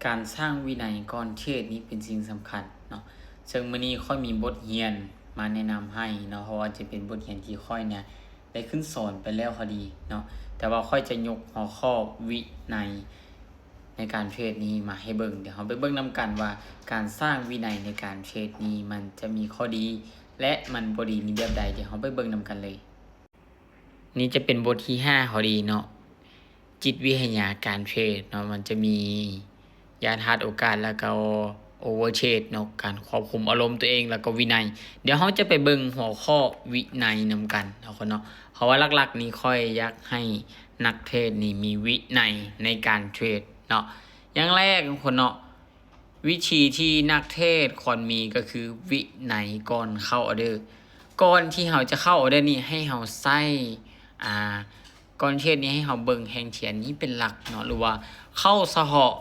ການສ້າງວິໄນກ່ອນເທຣດນີ້ເປັນສິ່ງສຳຄັນເນາະ, ເຊິ່ງມື້ນີ້ຂ້ອຍມີບົດຮຽນມາແນະນຳໃຫ້ເນາະ, ເພາະວ່າຈະເປັນບົດຮຽນທີ່ຂ້ອຍເນຍໄດ້ຂຶ້ນສອນໄປແລ້ວພໍດີເນາະ, ແຕ່ວ່າຂ້ອຍຈະຍົກຫົວຂໍ້ວິໄນໃນການເທຣດນີ້ມາໃຫ້ເບິ່ງ. ດຽວເຮົາໄປເບິ່ງນຳກັນວ່າການສ້າງວິໄນໃນການເທຣດນີ້ມັນຈະມີຂໍ້ດີ ແລະ ມັນບໍ່ດີໃນແບບໃດ, ດຽວເຮົາໄປເບິ່ງນຳກັນເລີຍ. ນີ້ຈະເປັນບົດທີຫ້າພໍດີເນາະ, ຈິດວິທະຍາການເທຣດເນາະ, ມັນຈະມີຢ່າພາດໂອກາດ ແລ້ວກໍໂອເວີເທຣດເນາະ, ການຄວບຄຸມອາລົມຕົວເອງ ແລ້ວກໍວິໄນ. ດຽວເຮົາຈະໄປເບິ່ງຫົວຂໍ້ວິໄນນຳກັນເນາະ, ເພາະວ່າຫຼັກໆນີ້ຂ້ອຍຢາກໃຫ້ນັກເທຣດນີ້ມີວິໄນໃນການເທຣດເນາະ. ຢ່າງແລກເນາະ, ວິທີທີ່ນັກເທຣດຄວນມີກໍຄືວິໄນກ່ອນເຂົ້າອໍເດີ. ກ່ອນທີ່ເຮົາຈະເຂົ້າອໍເດີນີ້ ໃຫ້ເຮົາໃຊ້ ອ່າ ກ່ອນເທຣດນີ້ໃຫ້ເຮົາເບິ່ງແທ່ງທຽນນີ້ເປັນຫຼັກເນາະ, ຫຼືວ່າເຂົ້າສະເພາະ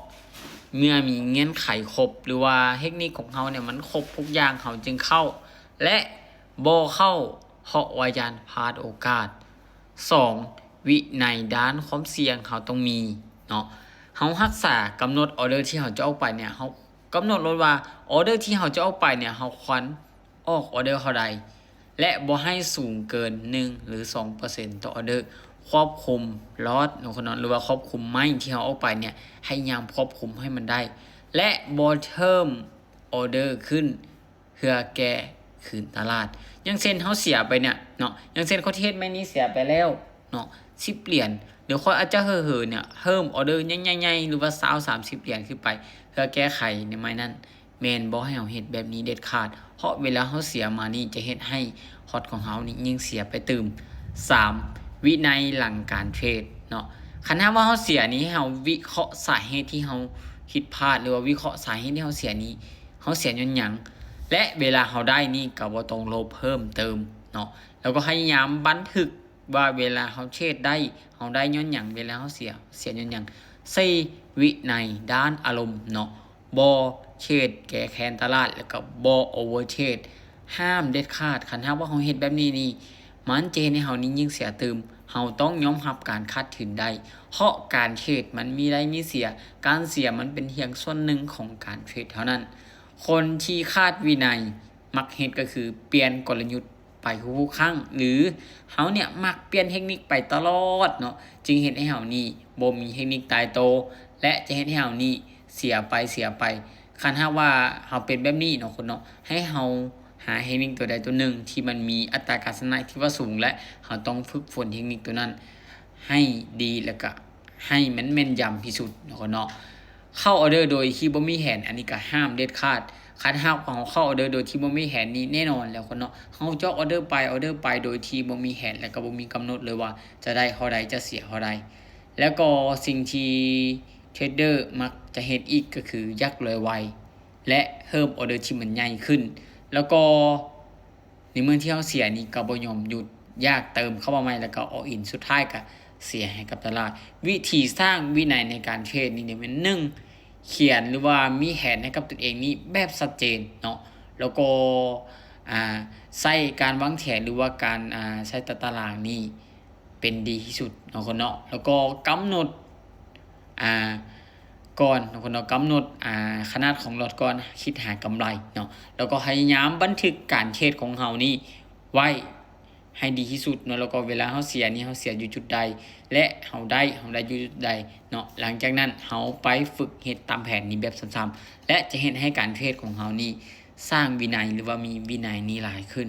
ເມື່ອມີເງື່ອນໄຂຄົບ ຫຼືວ່າເທັກນິກຂອງເຮົາເນຍມັນຄົບທຸກຢ່າງ ເຮົາຈຶ່ງເຂົ້າ ແລະ ບໍ່ເຂົ້າເພາະວ່າຢ້ານພາດໂອກາດ. ສອງ ວິໄນດ້ານຄວາມສ່ຽງເຮົາຕ້ອງມີເນາະ, ເຮົາຮັກສາກຳນົດອໍເດີທີ່ເຮົາຈະອອກໄປເນຍ, ເຮົາກຳນົດໂລດວ່າອໍເດີທີ່ເຮົາຈະອອກໄປເນຍ ເຮົາຄວນອອກອໍເດີເທົ່າໃດ ແລະ ບໍ່ໃຫ້ສູງເກີນໜຶ່ງ ຫຼື ສອງເປີເຊັນຕໍ່ອໍເດີ. ຄວບຄຸມລອດເນາະ ເນາະ ຫຼືວ່າຄວບຄຸມໄມ້ທີ່ເຮົາອອກໄປເນຍ ພະຍາຍາມຄວບຄຸມໃຫ້ມັນໄດ້ ແລະ ບໍ່ເພີ່ມອໍເດີຂຶ້ນ ເພື່ອແກ້ຄືນຕະຫຼາດ. ຢ່າງເຊັ່ນເຮົາເສຍໄປເນຍເນາະ, ຢ່າງເຊັ່ນຂ້ອຍເທຣດໄມ້ນີ້ເສຍໄປແລ້ວເນາະ ສິບຫຼຽນ, ຫຼືຂ້ອຍອາດຈະເຫີໆເນຍ ເພີ່ມອໍເດີໃຫຍ່ໆ ຫຼືວ່າຊາວ ສາມສິບຫຼຽນຂຶ້ນໄປ ເພື່ອແກ້ໄຂໃນໄມ້ນັ້ນ, ແມ່ນບໍ່ໃຫ້ເຮົາເຮັດແບບນີ້ເດັດຂາດ, ເພາະເວລາເຮົາເສຍມານີ້ຈະເຮັດໃຫ້ພອດຂອງເຮົານີ້ຍິ່ງເສຍໄປຕື່ມ. ສາມ ວິໄນຫຼັງການເທຣດເນາະ, ຄັນຫາກວ່າເຮົາເສຍນີ້ ໃຫ້ເຮົາວິເຄາະສາເຫດທີ່ເຮົາຜິດພາດ ຫຼືວ່າວິເຄາະສາເຫດທີ່ເຮົາເສຍນີ້ ເຮົາເສຍຍ້ອນຫຍັງ ແລະ ເວລາເຮົາໄດ້ນີ້ກໍບໍ່ຕ້ອງໂລບເພີ່ມເຕີມເນາະ, ແລ້ວກໍພະຍາຍາມບັນທຶກວ່າເວລາເຮົາເທຣດໄດ້ ເຮົາໄດ້ຍ້ອນຫຍັງ, ເວລາເຮົາເສຍ ເສຍຍ້ອນຫຍັງ. ສີ່ ວິໄນດ້ານອາລົມເນາະ, ບໍ່ເທຣດແກ້ແຄ້ນຕະຫຼາດ ແລ້ວກໍບໍ່ໂອເວີເທຣດ. ຫ້າມເດັດຂາດ, ຄັນຫາກວ່າເຮົາເຮັດແບບນີ້ນີ້ ມັນຈະເຮັດໃຫ້ເຮົານີ້ຍິ່ງເສຍຕື່ມ. ເຮົາຕ້ອງຍອມຮັບການຂາດທຶນໄດ້ ເພາະການເທຣດມັນມີໄດ້ມີເສຍ, ການເສຍມັນເປັນພຽງສ່ວນໜຶ່ງຂອງການເທຣດເທົ່ານັ້ນ. ຄົນທີ່ຂາດວິໄນມັກເຮັດກໍຄືປ່ຽນກົນລະຍຸດໄປທຸກໆຄັ້ງ ຫຼືເຮົາເນຍມັກປ່ຽນເທັກນິກໄປຕະຫຼອດເນາະ, ຈຶ່ງເຮັດໃຫ້ເຮົານີ້ບໍ່ມີເທັກນິກຕາຍໂຕ ແລະ ຈະເຮັດໃຫ້ເຮົານີ້ເສຍໄປ ເສຍໄປ. ຄັນຫາກວ່າເຮົາເປັນແບບນີ້ເນາະ ຄົນເນາະ, ໃຫ້ເຮົາຫາເທັກນິກຕົວໃດຕົວໜຶ່ງທີ່ມັນມີອັດຕາການຊະນະທີ່ວ່າສູງ ແລະ ເຮົາຕ້ອງຝຶກຝົນເທັກນິກຕົວນັ້ນໃຫ້ດີ ແລ້ວກະໃຫ້ມັນແມ່ນຢຳທີ່ສຸດເນາະ ຄົນເນາະ. ເຂົ້າອໍເດີໂດຍທີ່ບໍ່ມີແຜນ, ອັນນີ້ກໍຫ້າມເດັດຂາດ. ຄັນຫາກວ່າເຮົາເຂົ້າອໍເດີໂດຍທີ່ບໍ່ມີແຜນນີ້ ແນ່ນອນແລ້ວ ຄົນເນາະ, ເຮົາຈະອອກອໍເດີໄປ ອໍເດີໄປ ໂດຍທີ່ບໍ່ມີແຜນ ແລ້ວກໍບໍ່ມີກຳນົດເລີຍວ່າຈະໄດ້ເທົ່າໃດ ຈະເສຍເທົ່າໃດ. ແລ້ວກໍສິ່ງທີ່ເທຣດເດີມັກຈະເຮັດອີກກໍຄືຢາກລວຍໄວ ແລະ ເພີ່ມອໍເດີທີ່ມັນໃຫຍ່ຂຶ້ນ. ແລ້ວກໍໃນເມື່ອທີ່ເຮົາເສຍນີ້ກໍບໍ່ຍອມຢຸດ, ຢາກເຕີມເຂົ້າມາໃໝ່ ແລ້ວກໍອອລອິນ, ສຸດທ້າຍກໍເສຍໃຫ້ກັບຕະຫຼາດ. ວິທີສ້າງວິໄນໃນການເທຣດນີ້ແມ່ນ ໜຶ່ງ ຂຽນ ຫຼືວ່າມີແຜນໃຫ້ກັບຕົນເອງນີ້ແບບຊັດເຈນເນາະ, ແລ້ວກໍ ອ່າ ໃຊ້ການວາງແຜນ ຫຼືວ່າການ ອ່າ ໃຊ້ຕາຕະລາງນີ້ ເປັນດີທີ່ສຸດເນາະ ຄົນເນາະ. ແລ້ວກໍກຳນົດ ອ່າ ກ່ອນເນາະ ຄົນເນາະ, ກຳນົດ ອ່າ ຂະໜາດຂອງລອດກ່ອນ, ຄິດຫາກຳໄລເນາະ, ແລ້ວກໍພະຍາຍາມບັນທຶກການເທຣດຂອງເຮົານີ້ໄວ້ໃຫ້ດີທີ່ສຸດເນາະ, ແລ້ວກໍເວລາເຮົາເສຍນີ້ ເຮົາເສຍຢູ່ຈຸດໃດ ແລະ ເຮົາໄດ້ ເຮົາໄດ້ຢູ່ຈຸດໃດເນາະ. ຫຼັງຈາກນັ້ນເຮົາໄປຝຶກເຮັດຕາມແຜນນີ້ແບບຊ້ຳໆ ແລະ ຈະເຮັດໃຫ້ການເທຣດຂອງເຮົານີ້ສ້າງວິໄນ ຫຼືວ່າມີວິໄນນີ້ຫຼາຍຂຶ້ນ.